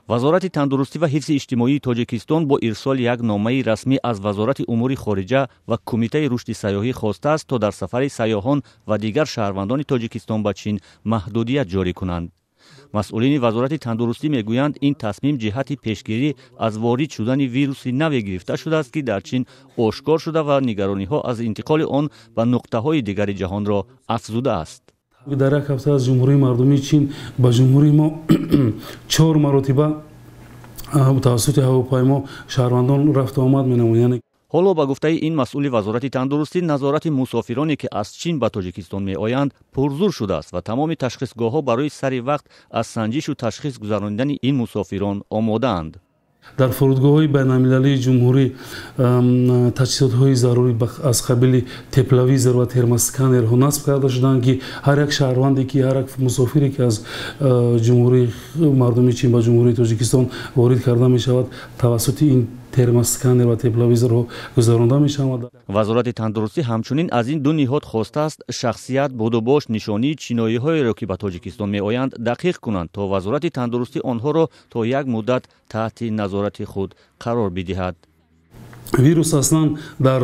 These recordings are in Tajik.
Вазорати тандурустӣ ва ҳифзи иҷтимоии Тоҷикистон бо ирсоли як номаи расмӣ аз Вазорати умури хориҷа ва Кумитаи рушди сайёҳӣ хостааст, то дар сафари сайёҳон ва дигар шаҳрвандони Тоҷикистон ба Чин маҳдудият ҷорӣ кунанд. Масъулини Вазорати тандурустӣ мегӯянд, ин тасмим ҷиҳати пешгирӣ аз ворид шудани вируси наве гирифта шудааст, ки дар Чин ошкор шуда ва нигарониҳо аз интиқоли он ба нуқтаҳои дигари ҷаҳонро афзудааст. Дар як ҳафта аз Ҷумҳурии Мардумии Чин ба ҷумҳурии мо 4 маротиба тавассути ҳавопаймо шаҳрвандон рафту омад менамоянд. Ҳоло ба гуфтаи ин масъули Вазорати тандурустӣ, назорати мусофироне, ки аз Чин ба Тоҷикистон меоянд, пурзур шудааст ва тамоми ташхисгоҳҳо барои сари вақт аз санҷишу ташхис гузаронидани ин мусофирон омодаанд. Дар фурудгоҳҳои байналмилалии ҷумҳурӣ таҷҳизотҳои зарурӣ аз қабили тепловизор ва термосканерҳо насб карда шуданд, ки ҳар як шаҳрванде ки, ҳар як мусофире ки аз Ҷумҳурии Мардумии Чин ба Ҷумҳурии Тоҷикистон ворид карда мешавад, тавассути ин термосканер ва тепловизорҳо гузаронда мешавад. Вазорати тандурустӣ ҳамчунин аз ин ду ниҳод хостааст, шахсият, будубош, нишонии чиноиҳоеро, ки ба Тоҷикистон меоянд, дақиқ кунанд, то Вазорати тандурустӣ онҳоро то як муддат таҳти назорати худ қарор бидиҳад. Вирус аслан дар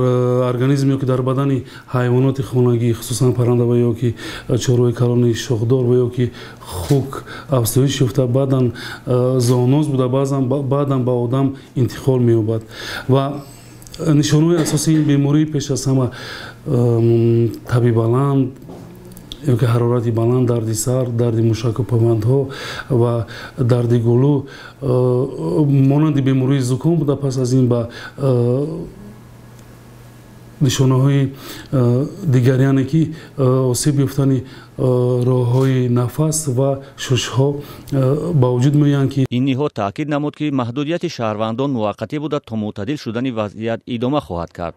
организм ё ки дар бадани ҳайвоноти хонагӣ, хусусан парранда ва ё ки чорвои калони шохдор ва ё ки хук афзоиш ёфта, баъдан зооноз буда, баъдан ба одам интиқол меёбад. Ва нишонаҳои асосии ин беморӣ пеш аз ҳама таби баланд ё ки ҳарорати баланд, дарди сар, дарди мушаку павандҳо ва дарди гулӯ, монанди бемории зуком буда, пас аз ин ба нишонаҳои дигар, яъне ки осеб ёфтани роҳҳои нафас ва шушҳо ба вуҷуд меоянд. Ки ин ниҳод таъкид намуд, ки маҳдудияти шаҳрвандон муваққатӣ буда, то мӯътадил шудани вазъият идома хоҳад кард.